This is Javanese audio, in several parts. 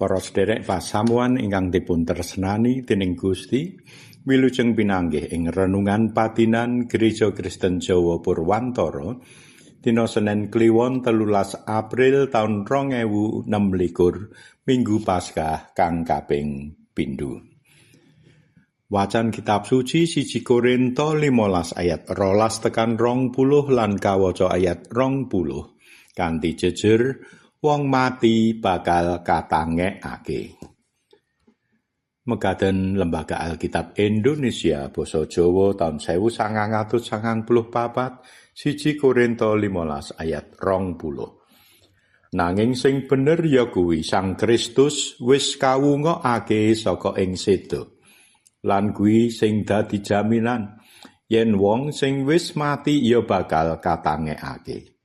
Para sederek pasamuan ingkang dipun tresnani dening Gusti, wilujeng pinanggih ing renungan padinan Gereja Kristen Jawa Purwantara dina Senen Kliwon 13 April taun 2026, Minggu Paskah kang kaping pindho. Wacan kitab suci 1 Korinto 15 ayat 12 tekan 20 lan kawaca ayat 20 kanthi jejer wong mati bakal katangekake. Mekaten Lembaga Alkitab Indonesia Basa Jawa taun 1994, 1 Korinto 15 ayat 20. Nanging sing bener ya kuwi Sang Kristus wis kawungokake saka ing seda. Lan kuwi sing dadi jaminan yen wong sing wis mati ya bakal katangekake.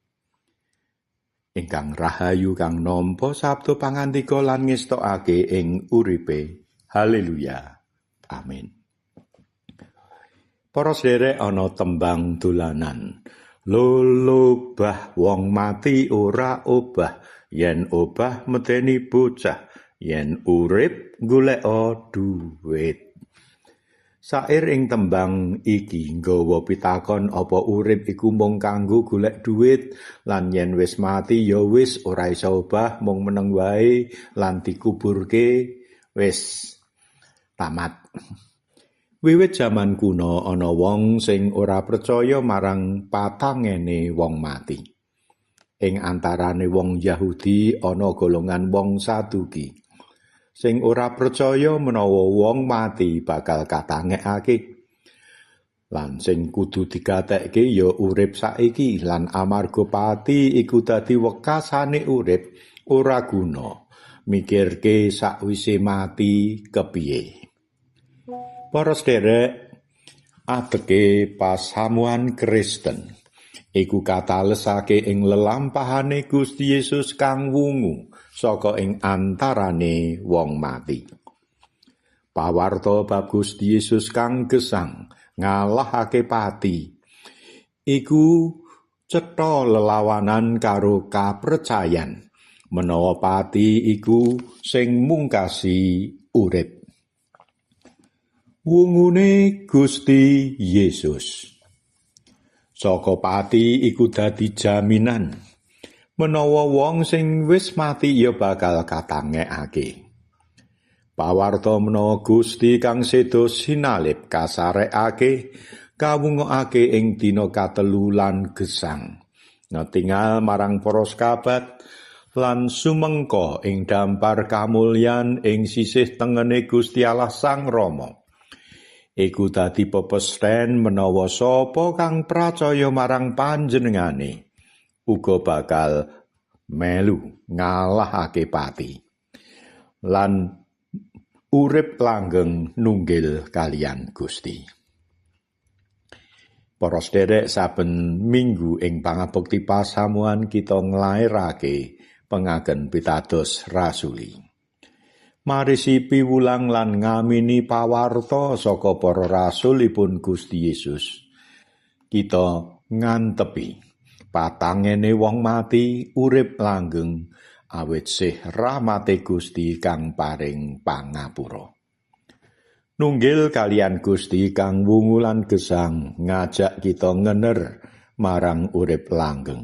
Ingkang rahayu kang nampa sabda pangandika lan ngestokake ing uripe. Haleluya. Amin. Para sederek, ana tembang dolanan. Lolobah wong mati ora obah, yen obah medeni bocah, yen urip goleka duit. Sair ing tembang iki nggawa pitakon apa urip iku mung kanggo golek duit, lan yen wis mati ya wis ora iso obah, mung meneng wae lan dikuburke wis tamat. Wiwit jaman kuno ana wong sing ora percaya marang patangene wong mati. Ing antarane wong Yahudi ana golongan wong Saduki sing ora percaya menawa wong mati bakal katangekake. Lan sing kudu digatekke ya urip saiki, lan amarga pati iku dadi wekasane urip ora guna mikirke sakwise mati kepiye. Para sederek, adeke pasamuan Kristen iku katalesake ing lelampahane Gusti Yesus kang wungu saka ing antarane wong mati. Pawarta bab Gusti Yesus kang gesang ngalahake pati iku cetha lelawanan karo kapercayan menawa pati iku sing mungkasi urip. Wungune Gusti Yesus saka pati iku dadi jaminan menawa wong sing wis mati ya bakal katangekake. Pawarta menawa Gusti kang seda sinalib kasarekake kawungokake ing dina katelu lan gesang ngetingal marang para sekabat lan sumengko ing dampar kamulyan ing sisih tengene Gusti Allah Sang Rama. Iku dadi pepesten menawa sapa kang pracaya marang panjenengane uga bakal melu ngalahake pati lan urip langgeng nunggil kalian Gusti. Para sederek, saben minggu ing pangabekti pasamuan kita nglairake pengagen pitados rasuli. Marisi piwulang lan ngamini pawarta saka para rasulipun Gusti Yesus. Kita ngantepi patangene wong mati urip langgeng awit sih rahmate Gusti kang paring pangapura. Nunggil kalian Gusti kang wungu lan gesang ngajak kita ngener marang urip langgeng.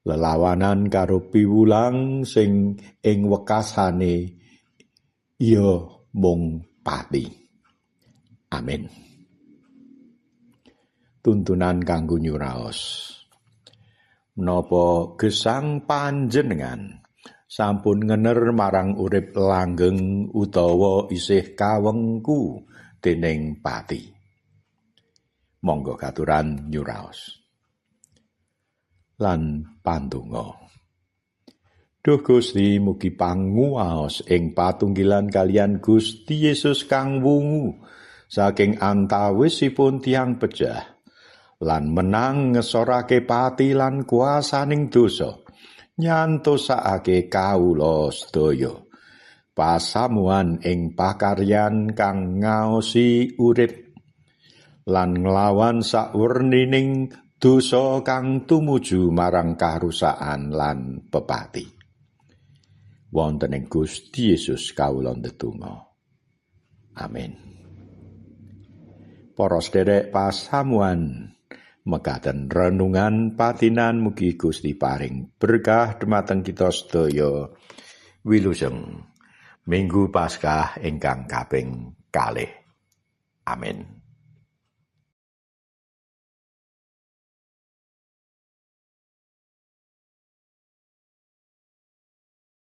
Lelawanan karo piwulang sing ing wekasane ya mung pati. Amin. Tuntunan kanggo nyuraos. Menapa gesang panjenengan sampun ngener marang urip langgeng utawa isih kawengku dening pati? Monggo katuran nyuraos. Lan pandonga. Duh Gusti, mugi panguwaos ing patunggilan kalian Gusti Yesus kang wungu saking antawisipun tiyang pejah lan menang ngesorake pati lan kuasaning dosa, nyantosake kawula sedaya pasamuan ing pakaryan kang ngaosi urip lan nglawan sawernining dosa kang tumuju marang karusakan lan pepati. Wonten ing Gusti Yesus kawula ndedonga. Amin. Para sederek pasamuan, mekaten renungan patinan, mugi Gusti paring berkah dumateng kita sedaya. Wilujeng Minggu Paskah ingkang kaping kalih. Amin.